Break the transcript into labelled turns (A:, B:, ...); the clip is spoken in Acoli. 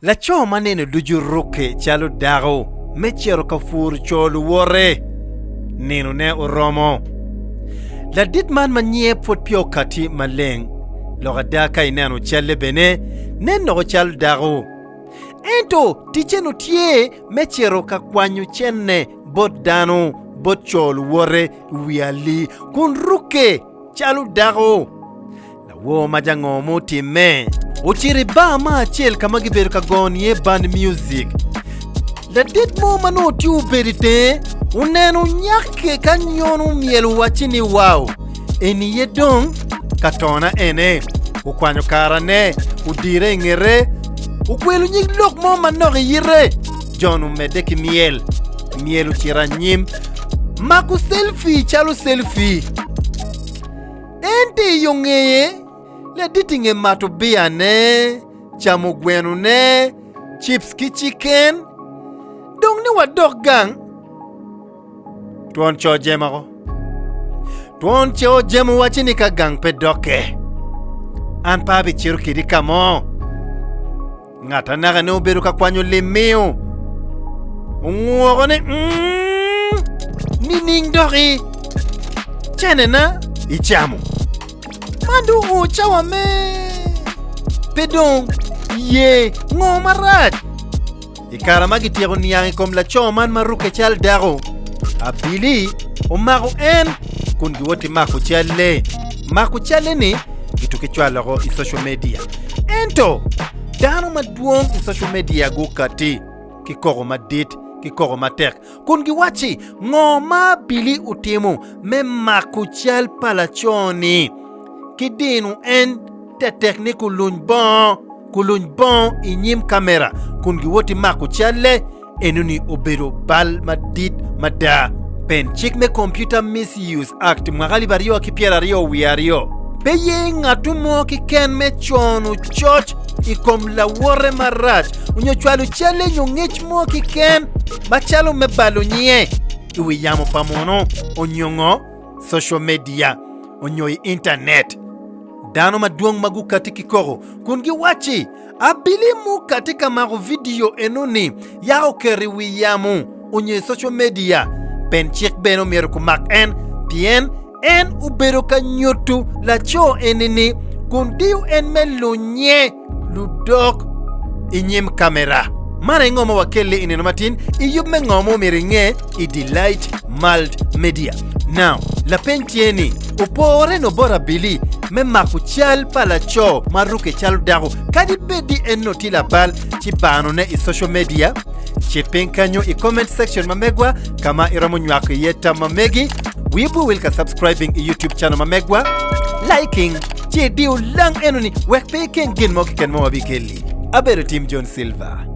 A: Laco ma nino ducu rukke calo dako me cito ka puro co luwote, ninone oromo. Ladit man ma nyinge pwod peya okatti maleng, lok ada ka ineno calle bene nen loko calo dako. Ento ticce-nu tye me cito ka kwanyo cente bot dano, bot co luwote i wi alii kun rukke calo dako. Lawor ma jango mo otimme ocito i bar mo acel ka ma gibedo ka gono iye band music. Ladit mo ma nongo tye obedo i tenge oneno nyakke ka nyono myel owacci ni wow, eni ye dong ka tona ene. Okwanyo karane, odire i ngete, okwelo nyig lok mo manok i yite. John omedde ki myel. Myel ocito anyim, mako selfie calo selfie. Ento i yo ngeye, ladit i nge mato biyane, camo gwenone, cips ki ciken, dong ni wadok gang, twon co jemo oko. Twon co jemo wacci ni ka gang pe dokke, an pe abicito kedi ka mo. Ngat anaka-ni obedo ka kwanyo lim miyo ongwoko ni, mm, nining doki cenena icamo? Man dong oo cawa me pe dong ye ngo marac. I kare ma gityeko niang i kom laco man ma rukke cal dako, abili omako en kun giwoti mako calle. Mako calle-ni gituki cwalo woko i social media. Ento dano madwong i social media gukatti ki koko madit ki koko matek kun giwacci ngo ma abili otimo me mako cal pa laco-ni ki dino en tetek ni kuluny bongo kuluny bongo i nyim kamera kun giwoti mako calle. Enoni obedo bal madit mada. Pen cik me Computer Misuse Act mwaka 2022 pe ye ngatu mo keken me cono coc i kom lawote marac onyo cwalo calle nyo ngec mo keken macalo me balo nyinge i wi yamo pa muno onyo ngo, social media, onyo i intanet. Dano madwong ma gukati ki koko kun giwacci Abili muka tye ka mako vidio enoni yako oketo i wi yamo onyo i social media. Pen cik bene omyero kumak en pien en obedo ka nyutu laco eni-ni kun diyo en me lunye ludok i nyim kamera. Man aye ngo ma wakelle i nino matin i yub me Ngo ma Omyero Inge i Delight Multimedia. Now, lapeny tye ni, opore nyo bot abili me mako cal pa laco ma rukke calo dako kadi bed ni en nongo tye labal ci banone i social media? Cit piny kanyo i comment section ma megwa ka ma iromo nywako iye tam ma megi. Wi pe owil ka subscribing i YouTube channel ma megwa, liking, ci idiyo lang enoni wek pe ikeng gin mo keken ma wabikelli. Abedo Tim John Silver.